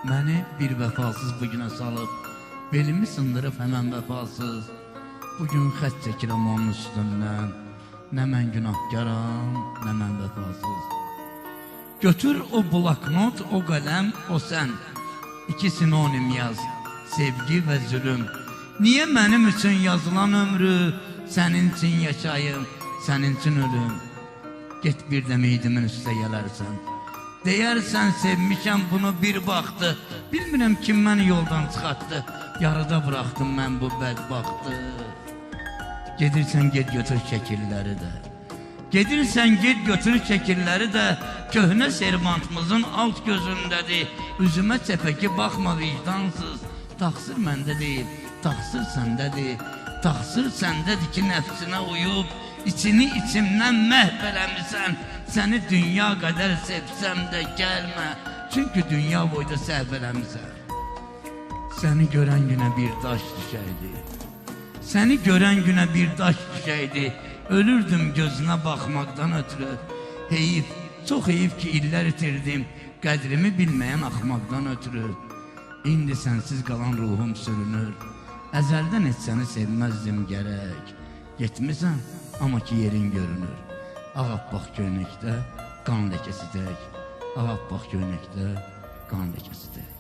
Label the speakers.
Speaker 1: Məni bir vəfasız bu günə salıb, belimi sındırıb həmən vəfasız. Bugün xətt çəkirəm onun üstündən. Nə mən günahkaram, nə mən vəfasız. Götür o bloknot, o qələm, o sən. İki sinonim yaz, sevgi və zülüm. Niyə mənim üçün yazılan ömrü sənin üçün yaşayım, sənin üçün ölüm? Get bir də meydimin üstə gələrsən. Deyərsən sevmişəm bunu bir baxdı. Bilmirəm kim məni yoldan çıxartdı. Yarıda buraxdım mən bu bədbəxtı. Gedirsən get götür şəkilləri də. Gedirsən get götür şəkilləri də. Köhnə servantımızın alt gözündədir. Üzümə çəpəki baxma vicdansız. Təqsir məndə deyil, təqsir səndədir. Təqsir səndədir ki nəfsinə uyub içini içimdən məhv eləmisən. Səni dünya qədər sevsəm də gəlmə. Çünki dünya boyda səhv eləmisən. Səni görən günə bir daş düşəydi. Səni görən günə bir daş düşəydi. Ölürdüm gözünə baxmaqdan ötürü. Heyif, çox heyif ki illər itirdim. Qədrimi bilməyən axmaqdan ötürü. İndi sənsiz qalan ruhum sürünür. Əzəldən heç səni sevməzdim gərək. Getmisən, amma ki yerin görünür. Ağappaq köynəkdə qan ləkəsi tək. Ağappaq köynəkdə qan ləkəsi tək.